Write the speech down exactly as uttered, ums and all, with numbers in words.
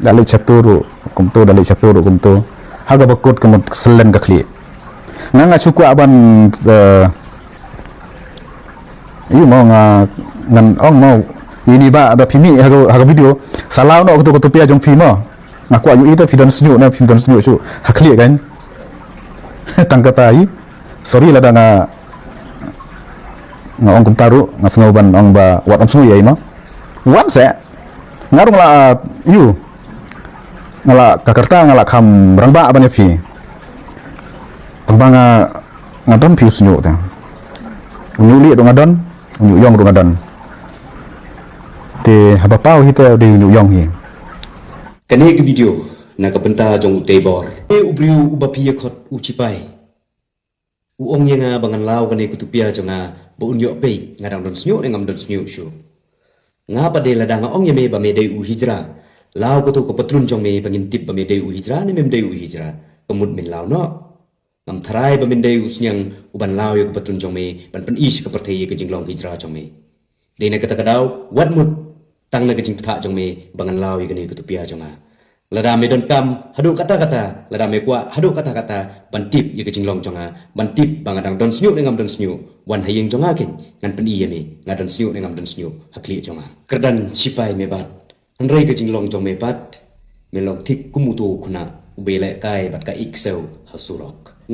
Da leit shatur ruh kumto, da leit shatur ruh kumto. Ha kaba kut ka mut selen ka khlieh. Nga nga shu kwah ban, eh, ïoh mo nga, ngan ong mo. Ïa ini ba da phi mih ha ka, ha ka video. Sa law noh kato ka tupia jong phi mo. Nga kwah ïohi te phi don shñiuh ne phim don shñiuh shuh. Ha khlieh kan. Tang kata hi. Sorry lada nga, nga ong kumta ruh, nga sngew ban ong ba wat ym sngew ïa i mo. Wan seh. Nga ruh nga la, ïoh, nga la ka kyrta nga la kham rangbah ban ïa phi. Tang ba nga, nga don phi u shñiuh te. U ñiuh lieh ruh nga don, u ñiuh ïong ruh nga don. Te haba paw hi te u dei u ñiuh ïong hi. Kane ka video na ka bynta jong u Teibor. Te u briew uba phi ïa khot u Chipai. U ong ïa nga ba ngan law kane ka tupia jong nga ba un ïoh peit nga dang don shñiuh ne ngam don shñiuh shuh. Nga pat de lada nga ong ïa me ba me dei u hijra, law kato ka patrun jong me ba ngin tip ba me dei u hijra ne mem dei u hijra. Ka mut men law noh. Ngam tharai ba men dei u sniang u ban law ïa ka patrun jong me ban pyni sha ka pyrthei ïa ka jinglong hijra jong me. Dei na kata ka daw, wat mut tang na ka jingpyntha jong me ba ngan law ïa kane ka tupia jong nga. Lada me donkam haduh katta katta, lada me kwah haduh katta katta ban tip ïa ka jinglong jong nga, ban tip ba nga dang don shñiuh ne ngam don shñiuh, wan ha ïing jong nga keiñ, ngan pyni ïa me nga don shñiuh ne ngam don shñiuh ha khlieh jong nga. Kyrdan Chipai me bat, hynrei ka jinglong jong me pat me long thik kum uto u khynnah uba ïalehkai bad ka ïeiksew ha surok.